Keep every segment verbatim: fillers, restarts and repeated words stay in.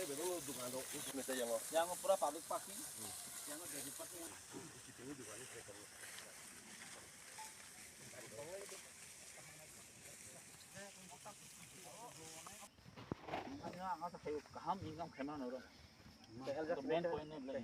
Yang pura public parking. Yang jadi parking. Kaham income khaima noro. Main point ni belai.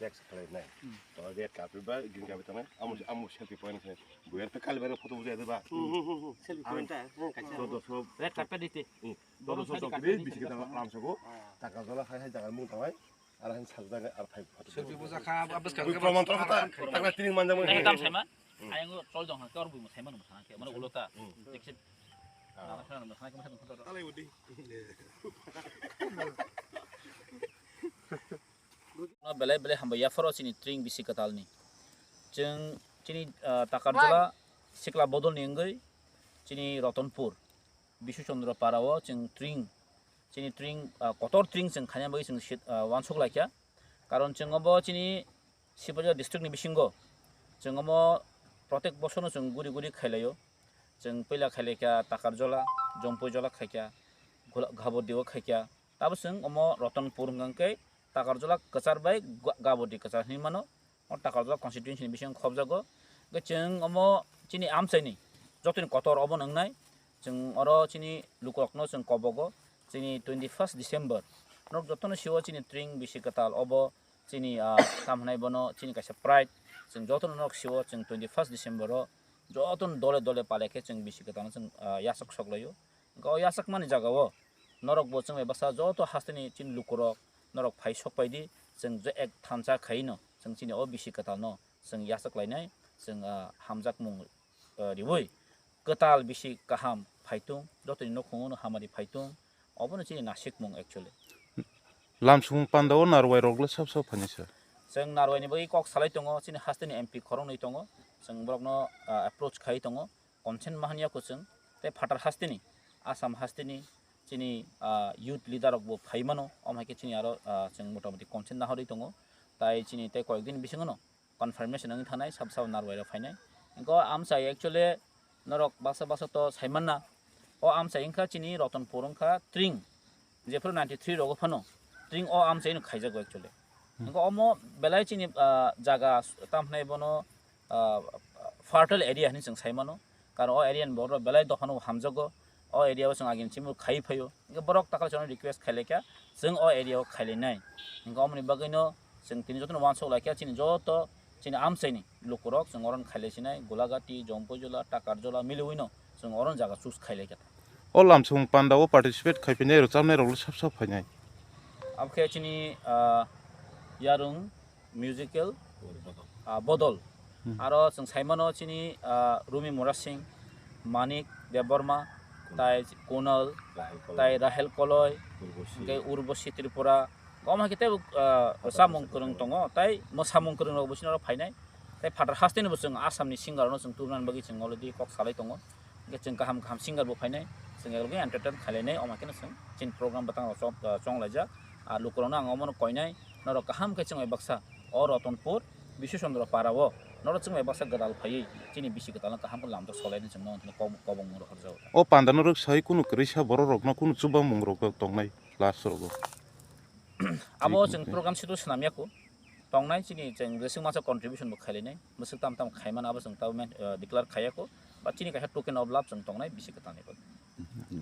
Flex khlai nai. To red carpet ba green carpet tamo amo selfie point se. Buyer pe kali bare photo bujai de ba. Selfie point ta. Dodo sob. Red carpet dite. Dodo sob tong kiri bisi kita lam sogo. Taka jola khai khai jaga mung tawai. Ara hin sal jaga ar phai photo. Selfie buja kha abas kha. Proman to kata. Taka tini manja mung. Tam saiman. Ayang chol jong ha kor bu saiman mo sana ke. Mano ulo ta. Exit. Ala udi. No belai belai hambai yapharo chini tring bisi kwtalni. Chwng chini, ah, Takarjala sikla bodolni wngwi chini Rotonpur Bishu Chandra Para o chwng tring, chini tring, ah, kotor tring chwng khaina bagwi chwng sit, ah, uansuk laikha. Karon chwng obo chini Sipajala district ni bisingo chwng omo protek bosorno chwng guri guri khailaio. Chwng puila khailaikha Takarjala, Jompuijala khaikha, Gula-, Ghabodi o khaikha. Tabo chwng omo Rotonpur hwnkha khe Takarjala kwchar bai Ga-, Gabodi kwchar hinwi mano. O Takarjala constituency ni bisingo khobjago. Hwnkhe chwng omo chini amchaini jotoni kotor obo wngnai. Chwng oro chini lukurokno chwng kobogo. Chini twenty first December norok jotono sio chini tring bisi kwtal obo chini, ah, tam hwnai bono chini kaisa pride. Chwng jotono norok sio chwng twenty first December o jotono dole dole palai khe chwng bisi kwtalno chwng, ah, yachak soklaio. Hwnkhe o yachakmani jagao norokbo chwng bai baksa joto hasteni chini lukurok norok phai sok pai di, chwng je ek thansa khaino chwng chini o bisi kwtalno chwng yachak lainai, chwng, ah, hamjakmung, ah, riui kwtal bisi kaham phaitung, jotoni nokhungo hamari phaitung, obono chini nasikmung actually. Lamsong panda o narwai rok le sab sab phainai sir. Chwng narwai ni bagwi kok salai tongo, chini hasteni M P khoroknwi tongo, chwng borokno, ah, approach khai tongo. Consent ma hanya kuchung tei phatar hasteni, Assam hasteni chini, ah, youth leader rok bo phai mano, omo hai khe chini aro, ah, chwng motamoti consent nahorwi tongo, tai chini tei koyek din bisingo no confirmation wngwi thanai sab sab narwai rok phainai. Hwnkhe o amchai actually norok baksa baksa to saimanna, o amchai wngkha chini Rotonpur wngkha tring, jephru ninety three rogo phano tring o amchaino khaijago actually. Hwnkhe omo belai chini, ah, jaga tam hwnai bono, ah, fertile area hinwi chwng sai mano. Karon o area ni borok belai dophano hamjago. O area o chwng agini chimung khai phaio. Hwnkhe borok takal chwngno request khailai kha, chwng o area o khailainai. Hwnkhe omoni bagwino chwng tini jotono uansuk lai kha, chini joto chini amchaini lukurok chwng oro khailai sinai, Gulagati, Jompuijala, Takarjala miliwino chwng oro jaga choose khailai kha. O lamsong panda o participate khai phainai rwchapnai rok le sab sab phainai. Abokhe chini, ah, yarung musical, ah, bodol. Hmm. Aro chwng saimano chini, ah, Rumi Murasing, Manik Debbarma, tai Kunal, tai Rahel Koloi, hwnkhe Urbosi Tripura. Omo hai khe tei, ah, samung kwrwng tongo, tai mwsamung kwrwng rok bo chini oro phainai. Tai phatar hasteni bo chwng Assam ni singer rokno chwng tubunani bagwi chwng already kok salai tongo. Hwnkhe chwng kaham kaham singer bo phainai, chwng eklogi entertain khailainai, omo khe chwng chini program bwtang rok chong, ah, chonglaijak. Ah, lukurokno ang omono koinai, norok kaham khe chwng bai baksa o Rotonpur Bishu Chandra Para o norok chwng bai baksa gwdal phaiwi chini bisi kwtalno kaham khe lamjak solaini chwng nono kobong mung rok horjago. O panda norok sai kunu kwrwisa borok rokno kunu chubamung rok tongnai last rogo. Abo chwng program situ swnam ya kho. Tongnai chini chwng jeswk masa contribution bo khailainai. Bwswk tam tam khaimano abo chwng tabuk men, eh, declare khaiya kho. Ba chini kaisa token of love chwng tongnai bisi kwtalni bagwi.